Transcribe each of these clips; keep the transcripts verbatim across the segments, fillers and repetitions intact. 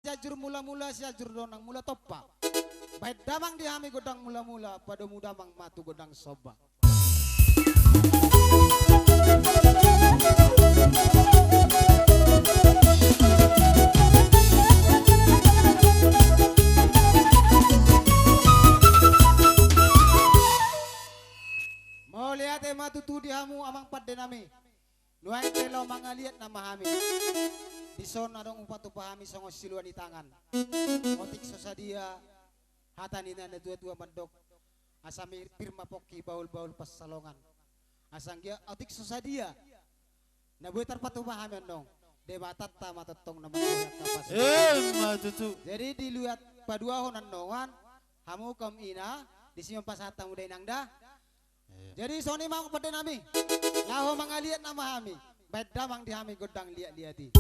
Sianjur Mula-mula, Sianjur Donang Mula Tompa. Baen damang di hami gondang mula-mula, padomu damang ma tu gondang somba. Mauliate ma tutu di hamu amang pande nami. Nuaeng pe laho mangaliat nama hami. Dison adong hupatupa hami songon siluan ni tangan. Otik so sadia, hata ni na natua-tua mandok, asa mi-, pir ma pongki, bahul-bahul pansalongan. Asa anggiat otik so sadia na boi tarpatupa hami annon, Debatanta ma tongtong na manggohi angka pasupasu. Emma tutu. Jadi di luat paduahon annon, hamu kaum ina, disi ma pasahat hamu da, inang da. Iya. Jadi songon i ma amang pande nami, laho mangaliat nama hami, baen damang di hami gondang liat-liat i.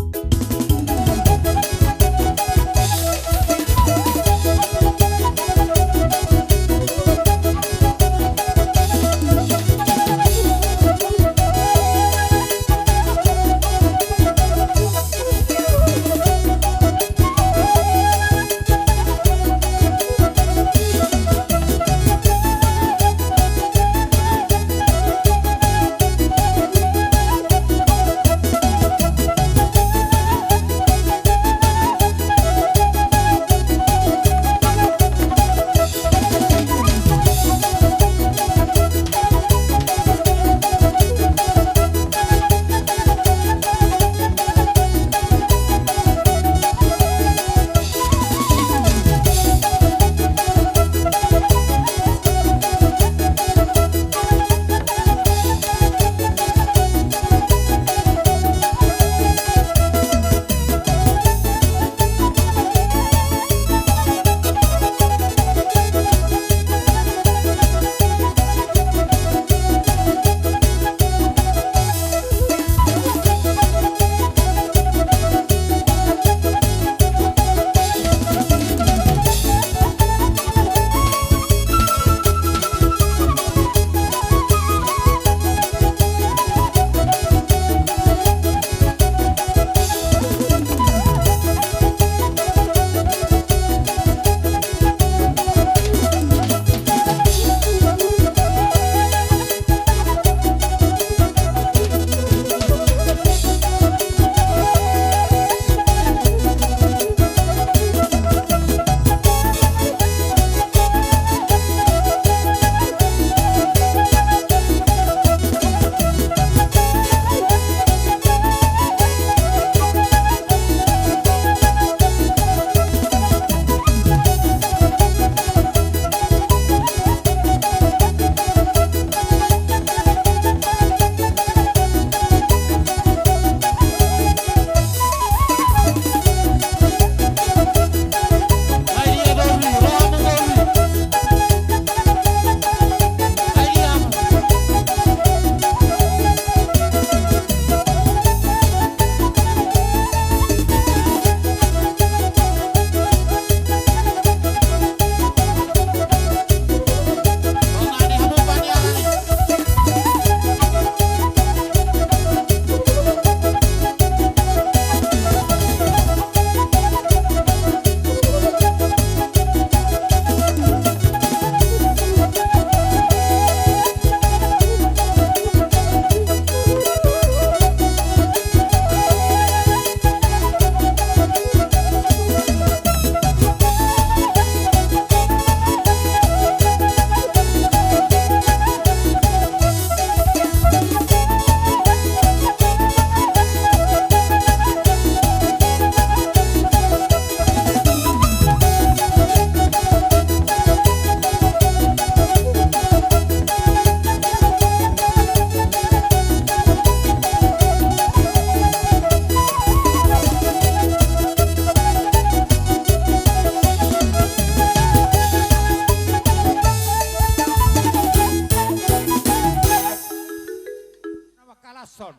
Nama kalashon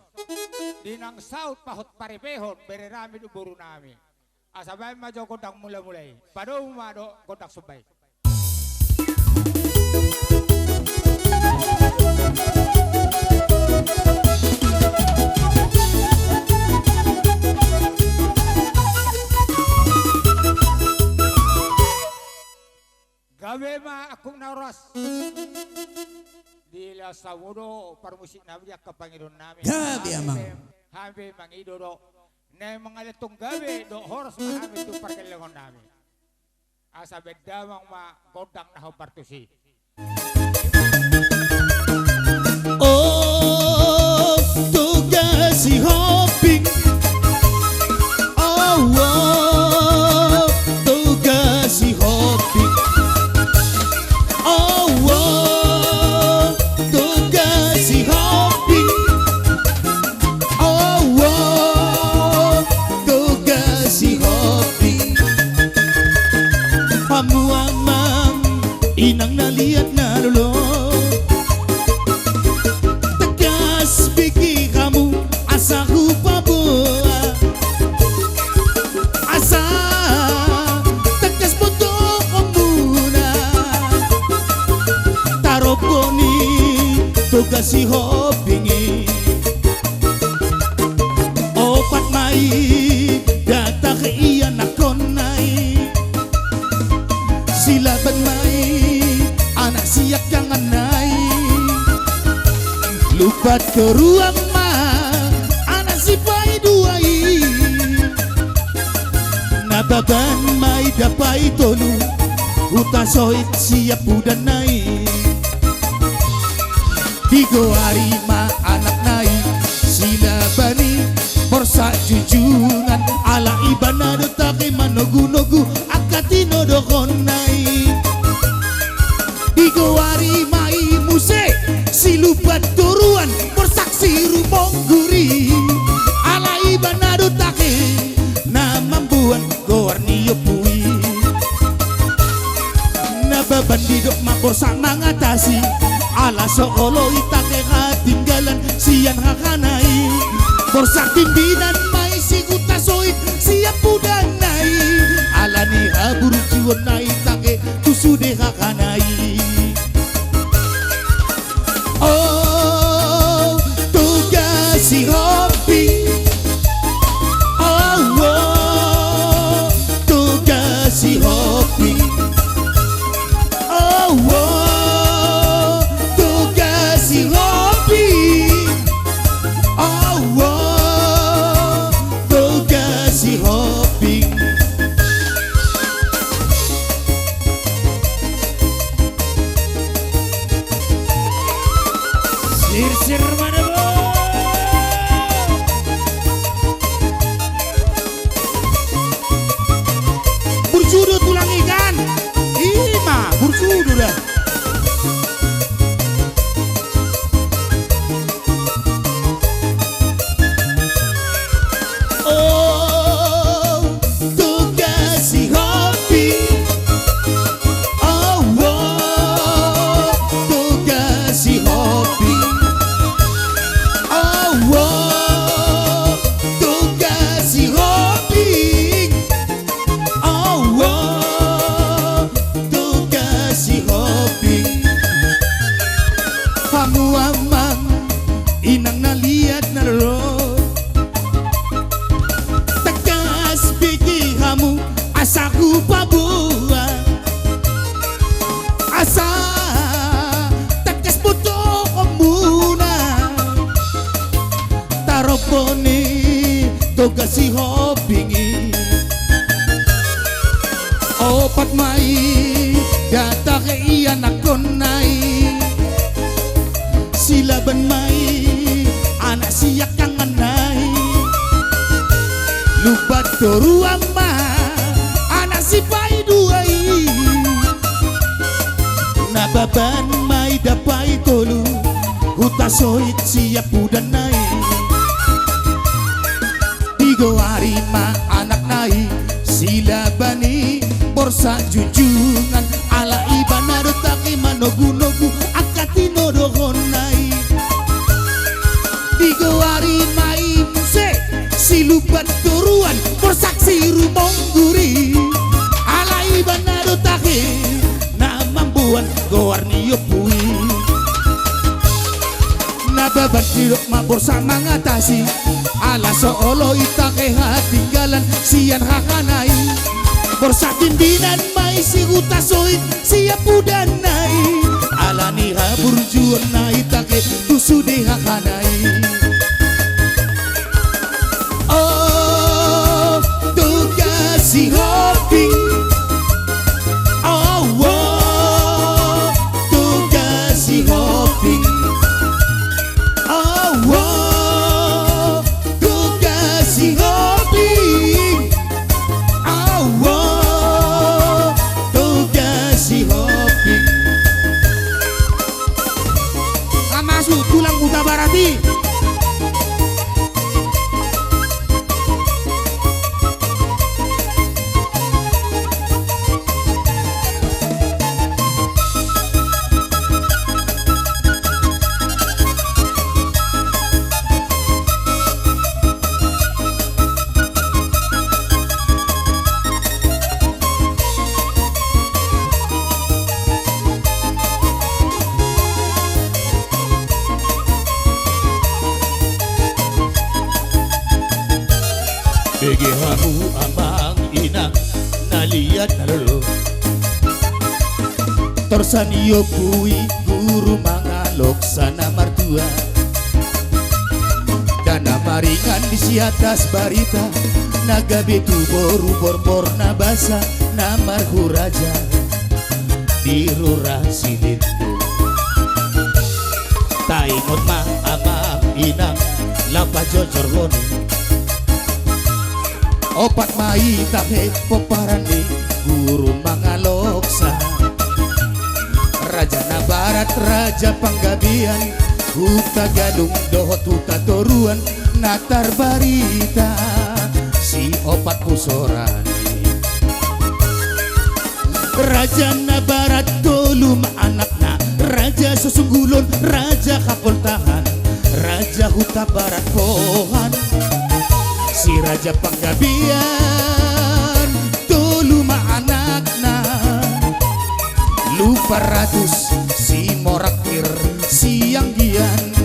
di nang saut pahot paripehon, bere nami dohot boru nami. Asa baen ma jo gondang mula-mula i. Padomu ma dohot gondang somba i. Agung na horas. Dilehon hamu do parmusik nami di angka pangidoan nami. Gabe, amang. Hami pe, hami pe mangido do. Na mangalean gabe dohot horas ma hami tu pargellengon nami. Asa baen damang ma gondang na hombar tusi. O, Toga Sihombing. O, o, Toga Sihombing. O, o, Toga Sihombing. O, o, Toga Sihombing. Hamu amang inang na liat na lolo, tangkas bege hamu asa hupaboa, asa tangkas botohonmuna tarombo ni Toga Sihombing i. Opat ma i datang ianakkonna i. Silaban ma i anak siangkanganna i. Lumban toruan ma anak sipaidua i. Nababan ma i dapaitolu, hutasoit siampudanna i. Digoari ma anakna i Silaban i, Borsak Junjungan, ala ibana do tahe manogunogu angka tinodohonna i. Digoari ma i muse Silumban toruan, Borsak Sirumonggur i, ala ibana do tahe na mamboan goar ni ompu i. Nababan didok ma Borsak Mangatasi, ala so olo i tahe hatinggalan sian hahana i. Borsak Timbinan ma i si hutasoit siampudanna i, ala ni haburjuonna i tahe tu sude hahana i. O, Toga Sihombing. O, o, Toga Sihombing. O, o, Toga Sihombing. O, o, Toga Sihombing. Sirsir ma da bo. Burju do tulang ikan. Ima, burju do da. O, Toga Sihombing. O, o, Toga Sihombing. O, o, Toga Sihombing. O, o, Toga Sihombing. Hamu amang inang na liat na lolo, tangkas bege hamu asa hupaboa, asa tangkas botohonmuna tarombo ni Toga Sihombing i. Opat ma i datang ianakkonna i. Silaban ma i anak siangkanganna i. Lumban toruan ma anak sipaidua i. Nababan ma i dapaitolu, hutasoit siampudanna i. Digoari ma anakna i Silaban i Borsak Junjungan, ala ibana do tahe manogunogu angka tinodohonna i. Digoari ma i muse Silumban toruan, Borsak Sirumonggur i, ala ibana do tahe na mamboan goar ni ompu i. Nababan didok ma Borsak Mangatasi, ala so olo i tahe hatinggalan sian hahana i. Borsak Tindinan ma i si Hutasoit sian pudanna i, ala ni haburjuonna i tahe tu sude hahana i. O Toga Sihombing, o, o Toga Sihombing, o, o Toga Sihombing, o, o Toga Sihombing. Hamasu tulang Hutabarat i. Bege hamu amang inang na liat na lolo. Torsan i ompu i guru mangaloksa na martua. Dana maringan di si atas barita, na gabe tu boru borbor na basa, na marhuraja di rura Silindung. Taingot ma amang inang laho pajojorhon i. Opat ma i tahe pomparan ni guru mangaloksa. Raja Nabarat, Raja Panggabean, Hutagalung dohot Hutatoruan na tarbarita si opat pusoran i. Raja Nabarat tolu ma anakna, Raja Sosunggulon, Raja Hapoltahan, Raja Hutabarat Pohan. Si Raja Panggabean tolu ma anakna, Lumban Ratus, Simorangkir, Sianggian.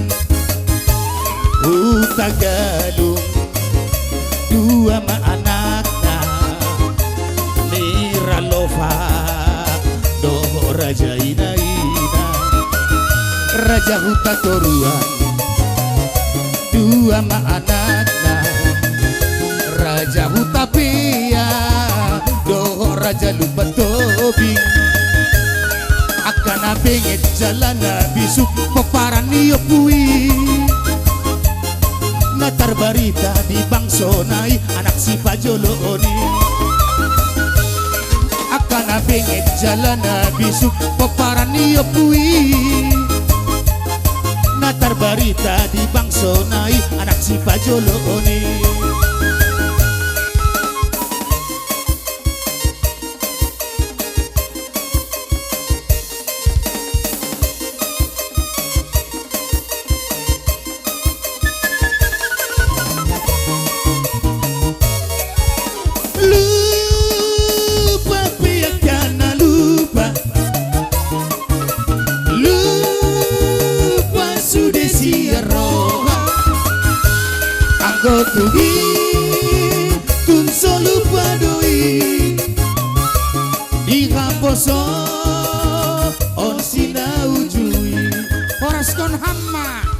Hutagalung dua ma anakna, Miralofa dohot Raja Inaina. Raja Hutatoruan dua ma anakna, Raja Hutapea dohot Raja Lumban Tobing. Angka na benget jala na bisuk pomparan ni ompu i, na tarbarita di bangsona i anak sipajoloon i. Angka na benget jala na bisuk pomparan ni ompu i, na tarbarita di bangsona i anak sipajoloon i. Lupa pe angka na lupa, lupa sude sian roha. Anggo tung i, tung so lupa do i di haposoon si na uju i. Horaskon hamu ma.